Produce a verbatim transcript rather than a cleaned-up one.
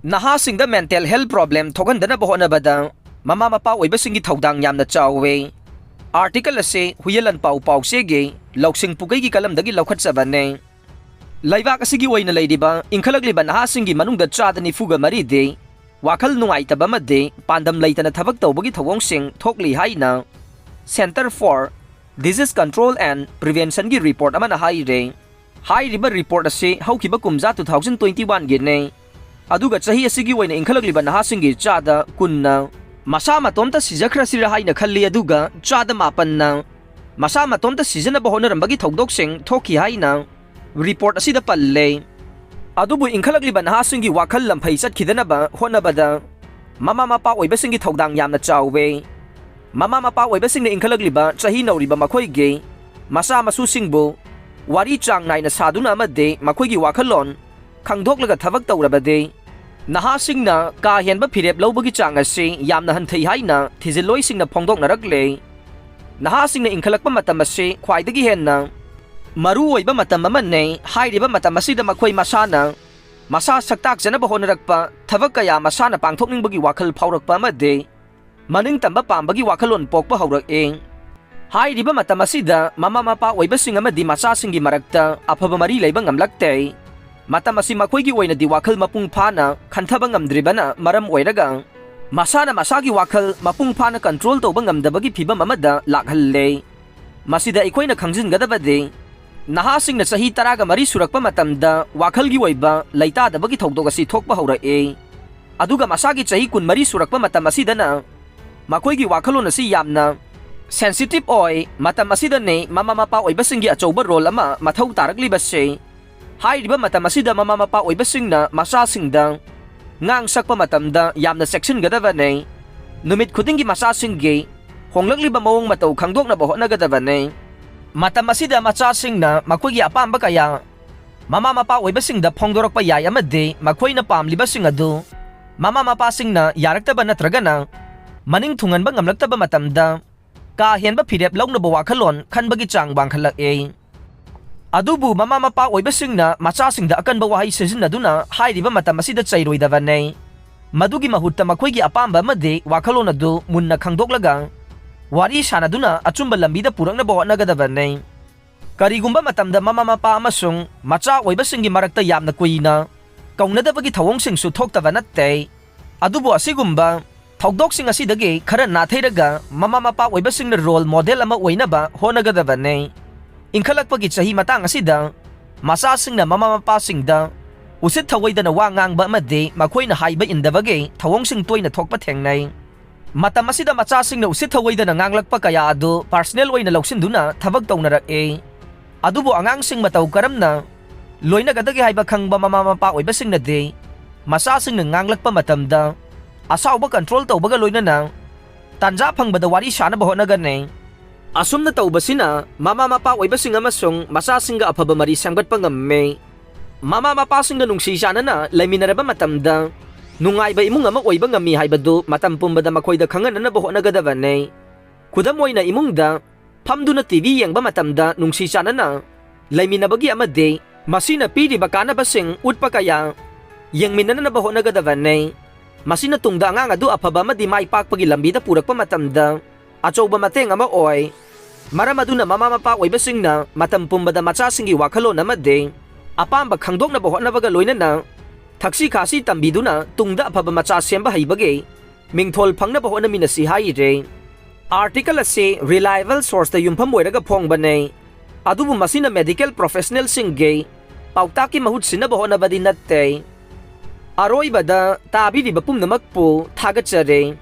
ꯅꯍꯥꯁꯤꯡꯗ mental health problem ꯊꯣꯛꯍꯟꯗꯅꯕ ꯍꯣꯠꯅꯕꯗ ꯃꯃꯥ ꯃꯄꯥ ꯑꯣꯏꯕꯁꯤꯡꯒꯤ ꯊꯧꯗꯥꯡ ꯌꯥꯝꯅ ꯆꯥꯎꯋꯦ꯫ Article ꯑꯁꯤ ꯍꯨꯏꯌꯦꯂꯟ ꯄꯥꯎ ꯄꯥꯎꯆꯦꯒꯤ ꯂꯧꯁꯤꯡ ꯄꯨꯀꯩꯒꯤ ꯀꯂꯝꯗꯒꯤ ꯂꯧꯈꯠꯆꯕꯅꯦ꯫ ꯂꯩꯕꯥꯛ ꯑꯁꯤꯒꯤ ꯑꯣꯏꯅ ꯂꯩꯔꯤꯕ ꯏꯟꯈꯠꯂꯛꯂꯤꯕ ꯅꯍꯥꯁꯤꯡꯒꯤ ꯃꯅꯨꯡꯗ ꯆꯥꯗ ꯅꯤꯐꯨꯒ ꯃꯔꯤꯗꯤ ꯋꯥꯈꯜ ꯅꯨꯡꯉꯥꯏꯇꯕ ꯑꯃꯗꯤ ꯄꯥꯟꯗꯝ ꯂꯩꯇꯅ ꯊꯕꯛ ꯇꯧꯕꯒꯤ ꯊꯧꯑꯣꯡꯁꯤꯡ ꯊꯣꯛꯂꯤ ꯍꯥꯏꯅ Centre for Disease Control and Preventionꯒꯤ report ꯑꯃꯅ ꯍꯥꯏꯔꯦ꯫ ꯍꯥꯏꯔꯤꯕ report ꯑꯁꯤ ꯍꯧꯈꯤꯕ ꯀꯨꯝꯖꯥ two thousand twenty oneꯒꯤꯅꯤ꯫ ꯑꯗꯨꯒ ꯆꯍꯤ ꯑꯁꯤꯒꯤ ꯑꯣꯏꯅ ꯏꯟꯈꯠꯂꯛꯂꯤꯕ ꯅꯍꯥꯁꯤꯡꯒꯤ ꯆꯥꯗ ꯀꯨꯟꯅ ꯃꯁꯥ ꯃꯇꯣꯝꯇ ꯁꯤꯖꯈ꯭ꯔꯁꯤꯔ ꯍꯥꯏꯅ ꯈꯜꯂꯤ, ꯑꯗꯨꯒ ꯆꯥꯗ ꯃꯥꯄꯟꯅ ꯃꯁꯥ ꯃꯇꯣꯝꯇ ꯁꯤꯖꯅꯕ ꯍꯣꯠꯅꯔꯝꯕꯒꯤ ꯊꯧꯗꯣꯛꯁꯤꯡ ꯊꯣꯛꯈꯤ ꯍꯥꯏꯅ report ꯑꯁꯤꯗ ꯄꯜꯂꯦ꯫ ꯑꯗꯨꯕꯨ ꯏꯟꯈꯠꯂꯛꯂꯤꯕ ꯅꯍꯥꯁꯤꯡꯒꯤ ꯋꯥꯈꯜ ꯂꯝꯐꯩ ꯆꯠꯈꯤꯗꯅꯕ ꯍꯣꯠꯅꯕꯗ ꯃꯃꯥ ꯃꯄꯥ ꯑꯣꯏꯕꯁꯤꯡꯒꯤ ꯊꯧꯗꯥꯡ ꯌꯥꯝꯅ ꯆꯥꯎꯋꯦ꯫ ꯃꯃꯥ ꯃꯄꯥ ꯑꯣꯏꯕꯁꯤꯡꯅ ꯏꯟꯈꯠꯂꯛꯂꯤꯕ ꯆꯍꯤ ꯅꯧꯔꯤꯕ ꯃꯈꯣꯏꯒꯤ ꯃꯆꯥ ꯃꯁꯨꯁꯤꯡꯕꯨ ꯋꯥꯔꯤ ꯆꯥꯡ ꯅꯥꯏꯅ ꯁꯥꯗꯨꯅ ꯑꯃꯗꯤ ꯃꯈꯣꯏꯒꯤ ꯋꯥꯈꯜꯂꯣꯟ ꯈꯪꯗꯣꯛꯂꯒ ꯊꯕꯛ ꯇꯧꯔꯕꯗꯤ ꯅꯍꯥꯁꯤꯡꯅ ꯀꯥ ꯍꯦꯟꯕ ꯐꯤꯔꯦꯞ ꯂꯧꯕꯒꯤ ꯆꯥꯡ ꯑꯁꯤ ꯌꯥꯝꯅ ꯍꯟꯊꯩ ꯍꯥꯏꯅ ꯊꯤꯖꯤꯜꯂꯣꯏꯁꯤꯡꯅ ꯐꯣꯡꯗꯣꯛꯅꯔꯛꯂꯦ꯫ ꯅꯍꯥꯁꯤꯡꯅ ꯏꯟꯈꯠꯂꯛꯄ ꯃꯇꯝ ꯑꯁꯤ ꯈ꯭ꯋꯥꯏꯗꯒꯤ ꯍꯦꯟꯅ ꯃꯔꯨ ꯑꯣꯏꯕ ꯃꯇꯝ ꯑꯃꯅꯤ꯫ ꯍꯥꯏꯔꯤꯕ ꯃꯇꯝ ꯑꯁꯤꯗ ꯃꯈꯣꯏ ꯃꯁꯥꯅ ꯃꯁꯥ ꯁꯛꯇꯥꯛꯆꯅꯕ ꯍꯣꯠꯅꯔꯛꯄ, ꯊꯕꯛ ꯀꯌꯥ ꯃꯁꯥꯅ ꯄꯥꯡꯊꯣꯛꯅꯤꯡꯕꯒꯤ ꯋꯥꯈꯜ ꯐꯥꯎꯔꯛꯄ ꯑꯃꯗꯤ ꯃꯅꯤꯡ ꯇꯝꯕ ꯄꯥꯝꯕꯒꯤ ꯋꯥꯈꯜꯂꯣꯟ ꯄꯣꯛꯄ ꯍꯧꯔꯛꯏ꯫ ꯍꯥꯏꯔꯤꯕ ꯃꯇꯝ ꯑꯁꯤꯗ ꯃꯃꯥ ꯃꯄꯥ ꯑꯣꯏꯕꯁꯤꯡ ꯑꯃꯗꯤ ꯃꯆꯥꯁꯤꯡꯒꯤ ꯃꯔꯛꯇ ꯑꯐꯕ ꯃꯔꯤ ꯂꯩꯕ ꯉꯝꯂꯛꯇꯦ꯫ ꯃꯇꯝ ꯑꯁꯤ ꯃꯈꯣꯏꯒꯤ ꯑꯣꯏꯅꯗꯤ ꯋꯥꯈꯜ ꯃꯄꯨꯡ ꯐꯥꯅ ꯈꯟꯊꯕ ꯉꯝꯗ꯭ꯔꯤꯕꯅ ꯃꯔꯝ ꯑꯣꯏꯔꯒ ꯃꯁꯥꯅ ꯃꯁꯥꯒꯤ ꯋꯥꯈꯜ ꯃꯄꯨꯡ ꯐꯥꯅ control ꯇꯧꯕ ꯉꯝꯗꯕꯒꯤ ꯐꯤꯚꯝ ꯑꯃꯗ ꯂꯥꯛꯍꯜꯂꯦ꯫ ꯃꯁꯤꯗ ꯑꯩꯈꯣꯏꯅ ꯈꯪꯖꯤꯟꯒꯗꯕꯗꯤ ꯅꯍꯥꯁꯤꯡꯅ ꯆꯍꯤ ꯇꯔꯥꯒ ꯃꯔꯤ ꯁꯨꯔꯛꯄ ꯃꯇꯝꯗ ꯋꯥꯈꯜꯒꯤ ꯑꯣꯏꯕ ꯂꯩꯇꯥꯗꯕꯒꯤ ꯊꯧꯗꯣꯛ ꯑꯁꯤ ꯊꯣꯛꯄ ꯍꯧꯔꯛꯏ꯫ ꯑꯗꯨꯒ ꯃꯁꯥꯒꯤ ꯆꯍꯤ ꯀꯨꯟꯃꯔꯤ ꯁꯨꯔꯛꯄ ꯃꯇꯝ ꯑꯁꯤꯗꯅ ꯃꯈꯣꯏꯒꯤ ꯋꯥꯈꯜꯂꯣꯟ ꯑꯁꯤ ꯌꯥꯝꯅ sensitive ꯑꯣꯏ꯫ ꯃꯇꯝ ꯑꯁꯤꯗꯅꯤ ꯃꯃꯥ ꯃꯄꯥ ꯑꯣꯏꯕꯁꯤꯡꯒꯤ ꯑꯆꯧꯕ role ꯑꯃ ꯃꯊꯧ ꯇꯥꯔꯛꯂꯤꯕꯁꯤ꯫ ꯍꯥꯏꯔꯤꯕ ꯃꯇꯝ ꯑꯁꯤꯗ ꯃꯃꯥ ꯃꯄꯥ ꯑꯣꯏꯕꯁꯤꯡꯅ ꯃꯆꯥꯁꯤꯡꯗ ꯉꯥꯡ ꯁꯛꯄ ꯃꯇꯝꯗ ꯌꯥꯝꯅ ꯆꯦꯛꯁꯤꯟꯒꯗꯕꯅꯤ꯫ ꯅꯨꯃꯤꯠ ꯈꯨꯗꯤꯡꯒꯤ ꯃꯆꯥꯁꯤꯡꯒꯤ ꯍꯣꯡꯂꯛꯂꯤꯕ ꯃꯑꯣꯡ ꯃꯇꯧ ꯈꯪꯗꯣꯛꯅꯕ ꯍꯣꯠꯅꯒꯗꯕꯅꯤ꯫ ꯃꯇꯝ ꯑꯁꯤꯗ ꯃꯆꯥꯁꯤꯡꯅ ꯃꯈꯣꯏꯒꯤ ꯑꯄꯥꯝꯕ ꯀꯌꯥ ꯃꯃꯥ ꯃꯄꯥ ꯑꯣꯏꯕꯁꯤꯡꯗ ꯐꯣꯡꯗꯣꯔꯛꯄ ꯌꯥꯏ ꯑꯃꯗꯤ ꯃꯈꯣꯏꯅ ꯄꯥꯝꯂꯤꯕꯁꯤꯡ ꯑꯗꯨ ꯃꯃꯥ ꯃꯄꯥꯁꯤꯡꯅ ꯌꯥꯔꯛꯇꯕ ꯅꯠꯇ꯭ꯔꯒꯅ ꯃꯅꯤꯡ ꯊꯨꯡꯍꯟꯕ ꯉꯝꯂꯛꯇꯕ ꯃꯇꯝꯗ ꯀꯥ ꯍꯦꯟꯕ ꯐꯤꯔꯦꯞ ꯂꯧꯅꯕ ꯋꯥꯈꯜꯂꯣꯟ ꯈꯟꯕꯒꯤ ꯆꯥꯡ ꯋꯥꯡꯈꯠꯂꯛꯏ꯫ ꯑꯗꯨꯕꯨ ꯃꯃꯥ ꯃꯄꯥ ꯑꯣꯏꯕꯁꯤꯡꯅ ꯃꯆꯥꯁꯤꯡꯗ ꯑꯀꯟꯕ ꯋꯥꯍꯩ ꯁꯤꯖꯤꯟꯅꯗꯨꯅ ꯍꯥꯏꯔꯤꯕ ꯃꯇꯝ ꯑꯁꯤꯗ ꯆꯩꯔꯣꯏꯗꯕꯅꯤ꯫ ꯃꯗꯨꯒꯤ ꯃꯍꯨꯠꯇ ꯃꯈꯣꯏꯒꯤ ꯑꯄꯥꯝꯕ ꯑꯃꯗꯤ ꯋꯥꯈꯜꯂꯣꯟ ꯑꯗꯨ ꯃꯨꯟꯅ ꯈꯪꯗꯣꯛꯂꯒ ꯋꯥꯔꯤ ꯁꯥꯅꯗꯨꯅ ꯑꯆꯨꯝꯕ ꯂꯝꯕꯤꯗ ꯄꯨꯔꯛꯅꯕ ꯍꯣꯠꯅꯒꯗꯕꯅꯤ꯫ ꯀꯔꯤꯒꯨꯝꯕ ꯃꯇꯝꯗ ꯃꯃꯥ ꯃꯄꯥ ꯑꯃꯁꯨꯡ ꯃꯆꯥ ꯑꯣꯏꯕꯁꯤꯡꯒꯤ ꯃꯔꯛꯇ ꯌꯥꯝꯅ ꯀꯨꯏꯅ ꯀꯧꯅꯗꯕꯒꯤ ꯊꯧꯑꯣꯡꯁꯤꯡꯁꯨ ꯊꯣꯛꯇꯕ ꯅꯠꯇꯦ꯫ ꯑꯗꯨꯕꯨ ꯑꯁꯤꯒꯨꯝꯕ ꯊꯧꯗꯣꯛꯁꯤꯡ ꯑꯁꯤꯗꯒꯤ ꯈꯔ ꯅꯥꯊꯩꯔꯒ ꯃꯃꯥ ꯃꯄꯥ ꯑꯣꯏꯕꯁꯤꯡꯅ ꯔꯣꯜ ꯃꯣꯗꯦꯜ ꯑꯃ ꯑꯣꯏꯅꯕ ꯍꯣꯠꯅꯒꯗꯕꯅꯤ꯫ ꯏꯟꯈꯠꯂꯛꯄꯒꯤ ꯆꯍꯤ ꯃꯇꯥꯡ ꯑꯁꯤꯗ ꯃꯆꯥꯁꯤꯡꯅ ꯃꯃꯥ ꯃꯄꯥꯁꯤꯡꯗ ꯎꯁꯤꯠ ꯊꯑꯣꯏꯗꯅ ꯋꯥ ꯉꯥꯡꯕ ꯑꯃꯗꯤ ꯃꯈꯣꯏꯅ ꯍꯥꯏꯕ ꯏꯟꯗꯕꯒꯤ ꯊꯧꯑꯣꯡꯁꯤꯡ ꯇꯣꯏꯅ ꯊꯣꯛꯄ ꯊꯦꯡꯅꯩ꯫ ꯃꯇꯝ ꯑꯁꯤꯗ ꯃꯆꯥꯁꯤꯡꯅ ꯎꯁꯤꯠ ꯊꯑꯣꯏꯗꯅ ꯉꯥꯡꯂꯛꯄ ꯀꯌꯥ ꯑꯗꯨ ꯄꯥꯔꯁꯅꯦꯜ ꯑꯣꯏꯅ ꯂꯧꯁꯤꯟꯗꯨꯅ ꯊꯕꯛ ꯇꯧꯅꯔꯛꯏ꯫ ꯑꯗꯨꯕꯨ ꯑꯉꯥꯡꯁꯤꯡ ꯃꯇꯧ ꯀꯔꯝꯅ ꯂꯣꯏꯅꯒꯗꯒꯦ ꯍꯥꯏꯕ ꯈꯪꯕ ꯃꯃꯥ ꯃꯄꯥ ꯑꯣꯏꯕꯁꯤꯡꯅꯗꯤ ꯃꯆꯥꯁꯤꯡꯅ ꯉꯥꯡꯂꯛꯄ ꯃꯇꯝꯗ ꯑꯁꯥꯎꯕ ꯀꯟꯇ꯭ꯔꯣꯜ ꯇꯧꯕꯒ ꯂꯣꯏꯅꯅ ꯇꯥꯟꯖꯥ ꯐꯪꯕꯗ ꯋꯥꯔꯤ ꯁꯥꯅꯕ ꯍꯣꯠꯅꯒꯅꯤ꯫ ꯑꯁꯨꯝꯅ ꯇꯧꯕꯁꯤꯅ ꯃꯃꯥ ꯃꯄꯥ ꯑꯣꯏꯕꯁꯤꯡ ꯑꯃꯁꯨꯡ ꯃꯆꯥꯁꯤꯡꯒ ꯑꯐꯕ ꯃꯔꯤ ꯁꯦꯝꯒꯠꯄ ꯉꯝꯃꯤ꯫ ꯃꯃꯥ ꯃꯄꯥꯁꯤꯡꯒ ꯅꯨꯡꯁꯤ ꯆꯥꯟꯅꯅ ꯂꯩꯃꯤꯟꯅꯔꯕ ꯃꯇꯝꯗ ꯅꯨꯡꯉꯥꯏꯕ ꯏꯃꯨꯡ ꯑꯃ ꯑꯣꯏꯕ ꯉꯝꯃꯤ ꯍꯥꯏꯕꯗꯨ ꯃꯇꯝ ꯄꯨꯝꯕꯗ ꯃꯈꯣꯏꯗ ꯈꯪꯍꯟꯅꯅꯕ ꯍꯣꯠꯅꯒꯗꯕꯅꯤ꯫ ꯈꯨꯗꯝ ꯑꯣꯏꯅ, ꯏꯃꯨꯡꯗ ꯐꯝꯗꯨꯅ ꯇꯤ ꯚꯤ ꯌꯦꯡꯕ ꯃꯇꯝꯗ ꯅꯨꯡꯁꯤ ꯆꯥꯟꯅꯅ ꯂꯩꯃꯤꯟꯅꯕꯒꯤ ꯑꯃꯗꯤ ꯃꯁꯤꯅ ꯄꯤꯔꯤꯕ ꯀꯥꯟꯅꯕꯁꯤꯡ ꯎꯠꯄ ꯀꯌꯥ ꯌꯦꯡꯃꯤꯟꯅꯅꯕ ꯍꯣꯠꯅꯒꯗꯕꯅꯤ꯫ ꯃꯁꯤꯅ ꯇꯨꯡꯗ ꯑꯉꯥꯡ ꯑꯗꯨ ꯑꯐꯕ ꯑꯃꯗꯤ ꯃꯥꯏ ꯄꯥꯛꯄꯒꯤ ꯂꯝꯕꯤꯗ ꯄꯨꯔꯛꯄ ꯃꯇꯝꯗ ꯑꯆꯧꯕ ꯃꯇꯦꯡ ꯑꯃ ꯑꯣꯏ꯫ ꯃꯔꯝ ꯑꯗꯨꯅ ꯃꯃꯥ ꯃꯄꯥ ꯑꯣꯏꯕꯁꯤꯡꯅ ꯃꯇꯝ ꯄꯨꯝꯕꯗ ꯃꯆꯥꯁꯤꯡꯒꯤ ꯋꯥꯈꯜꯂꯣꯟ ꯑꯃꯗꯤ ꯑꯄꯥꯝꯕ ꯈꯪꯗꯣꯛꯅꯕ ꯍꯣꯠꯅꯕꯒ ꯂꯣꯏꯅꯅ ꯊꯛꯁꯤ ꯈꯥꯁꯤ ꯇꯝꯕꯤꯗꯨꯅ ꯇꯨꯡꯗ ꯑꯐꯕ ꯃꯆꯥ ꯁꯦꯝꯕ ꯍꯩꯕꯒꯤ ꯃꯤꯡꯊꯣꯜ ꯐꯪꯅꯕ ꯍꯣꯠꯅꯃꯤꯟꯅꯁꯤ ꯍꯥꯏꯔꯤ꯫ ꯑꯥꯔꯇꯤꯀꯜ ꯑꯁꯤ ꯔꯤꯂꯥꯏꯕꯜ ꯁꯣꯔꯁꯇ ꯌꯨꯝꯐꯝ ꯑꯣꯏꯔꯒ ꯐꯣꯡꯕꯅꯤ, ꯑꯗꯨꯕꯨ ꯃꯁꯤꯅ ꯃꯦꯗꯤꯀꯦꯜ ꯄ꯭ꯔꯣꯐꯦꯁꯅꯦꯜꯁꯤꯡꯒꯤ ꯄꯥꯎꯇꯥꯛꯀꯤ ꯃꯍꯨꯠ ꯁꯤꯟꯅꯕ ꯍꯣꯠꯅꯕꯗꯤ ꯅꯠꯇꯦ꯫ ꯑꯔꯣꯏꯕꯗ ꯇꯥꯕꯤꯔꯤꯕ ꯄꯨꯝꯅꯃꯛꯄꯨ ꯊꯥꯒꯠꯆꯔꯤ꯫